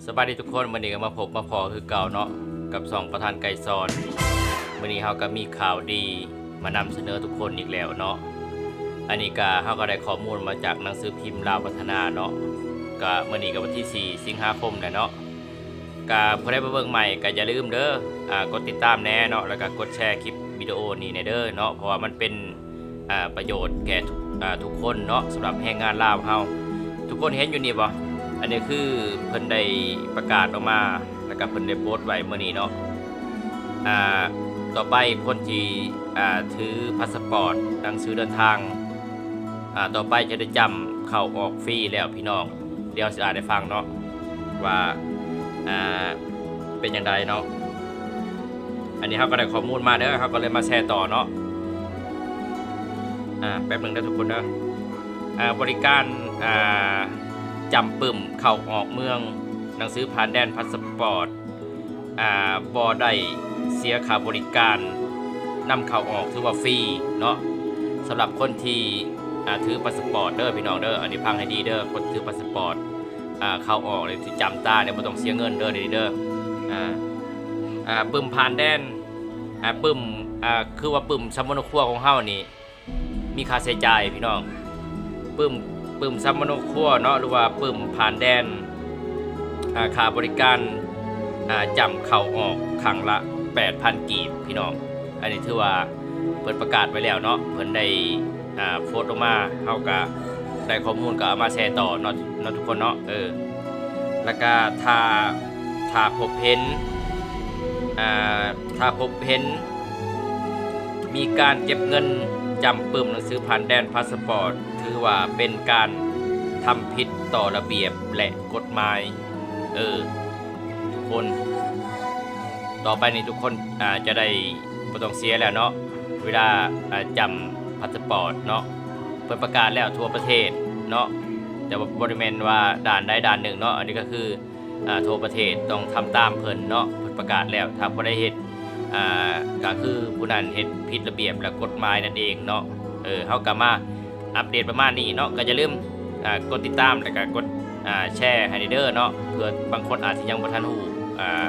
ສະບາຍດີທຸກຄົນ, ມື້ນີ້ກໍມາພົບມາພໍ້ຄືເກົ່າເນາະ ກັບຊ່ອງປະທານໄກສອນ. ມື້ນີ້ເຮົາກໍມີຂ່າວດີມານຳສະເໜີທຸກຄົນອີກແລ້ວເນາະ. ອັນນີ້ກໍ ເຮົາກໍໄດ້ຂໍ້ມູນມາຈາກໜັງສືພິມລາວພັດທະນາເນາະ. ກໍມື້ນີ້ກໍວັນທີສີ່ ສິງຫາຄົມແລ້ວເນາະ. ກະຜູ້ໃດມາເບິ່ງໃໝ່ກະຢ່າລືມເດີ ອ່າ ກົດຕິດຕາມແດ່ເນາະ ແລ້ວກະກົດແຊຄລິບວິດີໂອນີ້ແດ່ເດີເນາະ ເພາະວ່າມັນເປັນ ອ່າ ປະໂຫຍດແກ່ທຸກ ອ່າ ທຸກຄົນເນາະ ສຳລັບແຮງງານລາວເຮົາ. ທຸກຄົນເຫັນຢູ່ນີ້ບໍ່? ອັນນີ້ຄືເພິ່ນໄດ້ປະກາດອອກມາ ແລ້ວກະເພິ່ນໄດ້ໂພສໄວ້ມື້ນີ້ເນາະ. ອ່າ ຕໍ່ໄປຄົນທີ່ ອ່າ ຖືພາສະປອດ ໜັງສືເດີນທາງ ອ່າ ຕໍ່ໄປຈະໄດ້ຈ້ຳເຂົ້າອອກຟຣີແລ້ວພີ່ນ້ອງ. ດຽວຊິອ່ານໃຫ້ຟັງເນາະ ວ່າ ອ່າ ເປັນຈັ່ງໃດເນາະ. ອັນນີ້ເຮົາກໍໄດ້ຂໍ້ມູນມາເດີ ເຮົາກໍເລີຍມາແຊຕໍ່ເນາະ. ອ່າ ແປັບໜຶ່ງເດີທຸກຄົນເດີ. ອ່າ ບໍລິການ ອ່າ ຈ້ຳປຶ້ມເຂົ້າອອກເມືອງ ໜັງສືຜ່ານແດນ ພາສະປອດ ອ່າ ບໍ່ໄດ້ເສຍຄ່າບໍລິການນຳເຂົ້າອອກ ຖືວ່າຟຣີເນາະ ສຳລັບຄົນທີ່ ອ່າ ຖືພາສະປອດເດີພີ່ນ້ອງເດີ. ອັນນີ້ຟັງໃຫ້ດີເດີ ຄົນຖືພາສະປອດ ອ່າ ເຂົ້າອອກ ຫຼື ຈຳຕາເດີ ບໍ່ຕ້ອງເສຍເງິນເດີ ນີ້ເດີ. ອ່າ ອ່າ ປຶ້ມຜ່ານແດນ ອ່າ ປຶ້ມ ອ່າ ຄືວ່າປຶ້ມສຳມະໂນຄົວຂອງເຮົານີ້ ມີຄ່າໃຊ້ຈ່າຍພີ່ນ້ອງ. ປຶ້ມ ປຶ້ມສຳມະໂນຄົວເນາະ ຫຼືວ່າປຶ້ມຜ່ານແດນ ອ່າ ຄ່າບໍລິການ ອ່າ ຈ້ຳເຂົ້າອອກຄັ້ງລະແປດພັນກີບພີ່ນ້ອງ. ອັນນີ້ຖືວ່າເພິ່ນປະກາດໄວ້ແລ້ວເນາະ ເພິ່ນໄດ້ ອ່າ ໂພສອອກມາ ເຮົາກະໄດ້ຂໍ້ມູນກໍເອົາມາແຊຕໍ່ເນາະ ເນາະທຸກຄົນເນາະ. ເອີ ແລ້ວກະຖ້າ ຖ້າພົບເຫັນ ອ່າ ຖ້າພົບເຫັນ ມີການເກັບເງິນຈ້ຳປຶ້ມໜັງສືຜ່ານແດນ ພາສະປອດ ຖືວ່າເປັນການທຳຜິດຕໍ່ລະບຽບ ແລະ ກົດໝາຍ. ເອີ ທຸກຄົນ ຕໍ່ໄປນີ້ທຸກຄົນ ອ່າ ຈະໄດ້ບໍ່ຕ້ອງເສຍແລ້ວເນາະ ເວລາ ອ່າ ຈ້ຳພາສະປອດເນາະ. ເພິ່ນປະກາດແລ້ວທົ່ວປະເທດເນາະ ແຕ່ວ່າບໍ່ໄດ້ແມ່ນວ່າດ່ານໃດດ່ານໜຶ່ງເນາະ. ອັນນີ້ກໍຄື ອ່າ ທົ່ວປະເທດຕ້ອງທຳຕາມເພິ່ນເນາະ ເພິ່ນປະກາດແລ້ວ. ຖ້າຜູ້ໃດເຮັດ ອ່າ ກໍຄືຜູ້ນັ້ນເຮັດຜິດລະບຽບ ແລະ ກົດໝາຍນັ້ນເອງເນາະ. ເອີ ເຮົາກໍມາອັບເດດປະມານນີ້ເນາະ. ກໍຢ່າລືມ ອ່າ ກົດຕິດຕາມ ແລ້ວກໍກົດ ອ່າ ແຊໃຫ້ແດ່ເດີເນາະ ເພື່ອບາງຄົນອາດຊິຍັງບໍ່ທັນຮູ້ ອ່າ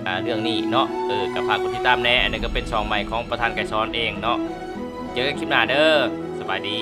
ອ່າ ເລື່ອງນີ້ເນາະ. ເອີ ກໍຝາກກົດຕິດຕາມແດ່. ອັນນີ້ກໍເປັນຊ່ອງໃໝ່ຂອງປະທານໄກສອນເອງເນາະ. ເຈີກັນຄລິບໜ້າເດີ. ສະບາຍດີ.